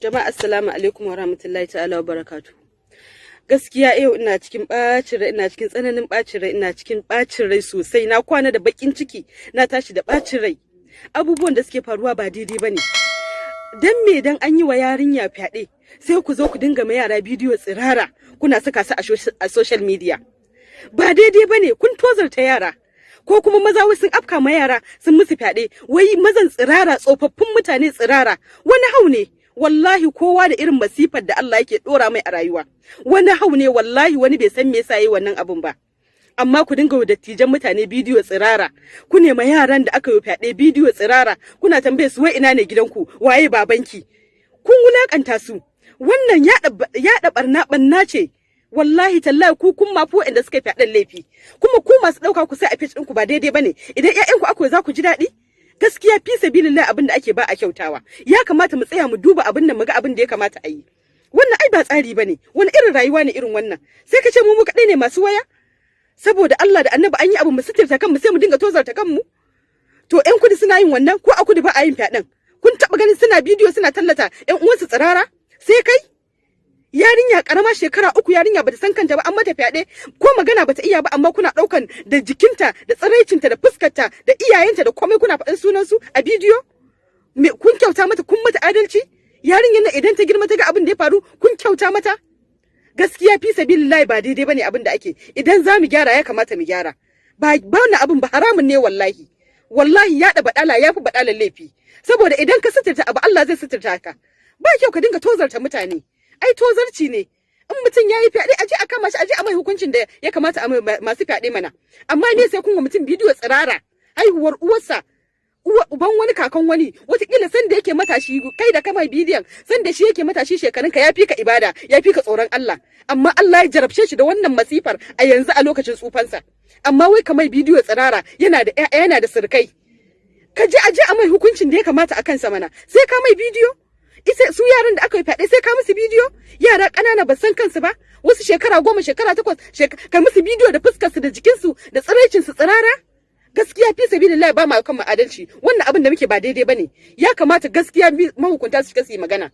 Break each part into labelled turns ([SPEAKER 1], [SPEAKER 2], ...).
[SPEAKER 1] Jama'a, assalamu alaikum wa rahmatullahi ta'ala wa barakatu. Gaskiya yau ina cikin ɓacin rai, ina cikin tsananin ɓacin rai, ina cikin ɓacin rai sosai. Na kwana da baƙin ciki, na tashi da ɓacin rai. Abubuwan da suke faruwa ba daidai bane. Dan me dan an yi wa yarinya fyaɗe, sai ku zo ku dinga ma yara bidiyo tsirara, kuna saka su a social media? Ba daidai bane, kun tozarta yara. Ko kuma maza wai sun afka ma yara, sun musu fyaɗe, wai mazan tsirara, tsofaffin mutane tsirara. Wani hau ne wallahi, kowa da irin masifar da Allah yake dora mai a rayuwa. Wani hau ne wallahi, wani bai san me yasa yayi wannan abun ba. Amma ku dinga wa dattijan mutane bidiyo tsirara, ku nema yaran da aka yi fyaɗe bidiyo tsirara, kuna tambaye su wai ina ne gidanku, waye babanki? Kun wulakanta su. Wannan yaɗa barna barna ce. Wallahi tallahi, ku kun mafi waɗanda suka fyaɗen laifi. Kuma ku masu ɗauka ku sai a page ɗinku, ba daidai bane. Idan ƴaƴanku aka, za ku ji daɗi? Gaskiya fi sabilillah, abin da ake ba a kyautawa. Ya kamata mu tsaya mu duba abin nan, mu ga abin da ya kamata a yi. Wannan ai ba tsari bane. Wani irin rayuwa ne irin wannan? Sai ka ce mu mu kaɗai ne masu waya? Saboda Allah da Annabi, an yi abu mu sitirta kanmu, sai mu dinga tozarta kanmu. To ƴan kudu suna yin wannan? Ko a kudu ba a yin fyaɗen? Kun taɓa ganin suna bidiyo suna tallata ƴan uwansu tsirara? Sai kai yarinya karama, shekara 3, yarinya bata san kanta ba, an mata fyaɗe, ko magana bata iya ba, amma kuna ɗaukan da jikinta da tsiraicinta da fuskarta da iyayenta da komai, kuna faɗin sunan su a bidiyo. Me kun kyauta mata? Kun mata adalci? Yarinyar nan idan ta girma ta ga abin da ya faru, kun kyauta mata? Gaskiya fi sabilillahi, ba daidai bane abin da ake. Idan za mu gyara, ya kamata mu gyara. Ba ba wannan abin ba, haramun ne wallahi. Wallahi yaɗa baɗala ya fi baɗalan laifi, saboda idan ka suturta abu, Allah zai suturta ka. Ba kyau ka dinga tozarta mutane, ai tozarci ne. In mutum ya yi fyaɗe, aje a kama shi, aje a mai hukuncin da ya kamata a masu fyaɗe mana. Amma me sai kun wa mutum bidiyo tsirara, haihuwar uwarsa, uban wani, kakan wani? Wataƙila san da yake matashi, kai da kama bidiyon, san da shi yake matashi, shekarun ka, ya fi ka ibada, ya fi ka tsoron Allah, amma Allah ya jarabce shi da wannan masifar a yanzu, a lokacin tsufansa. Amma wai kamar bidiyo tsirara, yana da ƴaƴa, yana da surukai. Ka je aje a mai hukuncin da ya kamata a kansa mana. Sai ka mai bidiyo? Ita su yaran da aka yi fyaɗe, sai ka musu bidiyo? Yara ƙanana ba san kansu ba, wasu shekara 10, shekara 8, ka musu bidiyo da fuskarsu da jikinsu da tsiraicinsu tsirara. Gaskiya fi sabilillah, ba ma kan adalci. Wannan abin da muke ba daidai bane. Ya kamata gaskiya mahukunta su shiga su yi magana.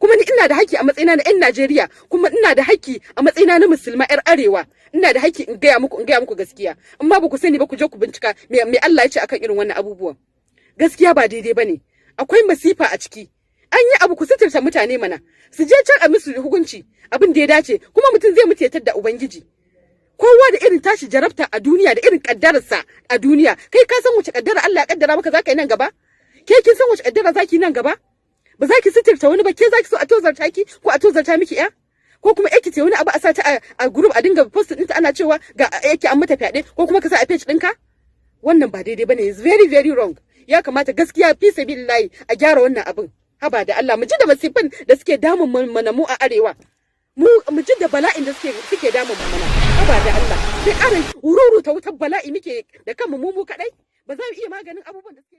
[SPEAKER 1] Kuma ni ina da haƙƙi a matsayina na 'yan Najeriya, kuma ina da haƙƙi a matsayina na musulma 'yar arewa, ina da haƙƙi in gaya muku gaskiya. In ma ba ku sani ba, ku je ku bincika me Allah ya ce akan irin wannan abubuwan. Gaskiya ba daidai bane, akwai masifa a ciki. An yi abu, ku suturta mutane mana, su je can a musu hukunci abin da ya dace. Kuma mutum zai mutu ya tadda ubangiji. Kowa da irin tashi jarabta a duniya, da irin kaddararsa a duniya. Kai ka san wace kaddara Allah ya kaddara maka zaka yi nan gaba? Ke kin san wace kaddara zaki nan gaba? Ba za ki suturta wani ba. Ke zaki so a tozarta ki ko a tozarta miki ya? Ko kuma yake ce wani abu a sa ta a group, a dinga post ɗinta, ana cewa ga yake an mata fyaɗe, ko kuma ka sa a page ɗinka? Wannan ba daidai bane, is very very wrong. Ya kamata gaskiya fi sabilillahi a gyara wannan abin. Haba da Allah, mu ji da masifin da suke damun mana mu a arewa, mu ji da bala'in da suke damun mana. Haba da Allah, sai ƙara ruruta wutar bala'i muke da kanmu mu mu kadai. Ba za mu iya maganin abubuwan da suke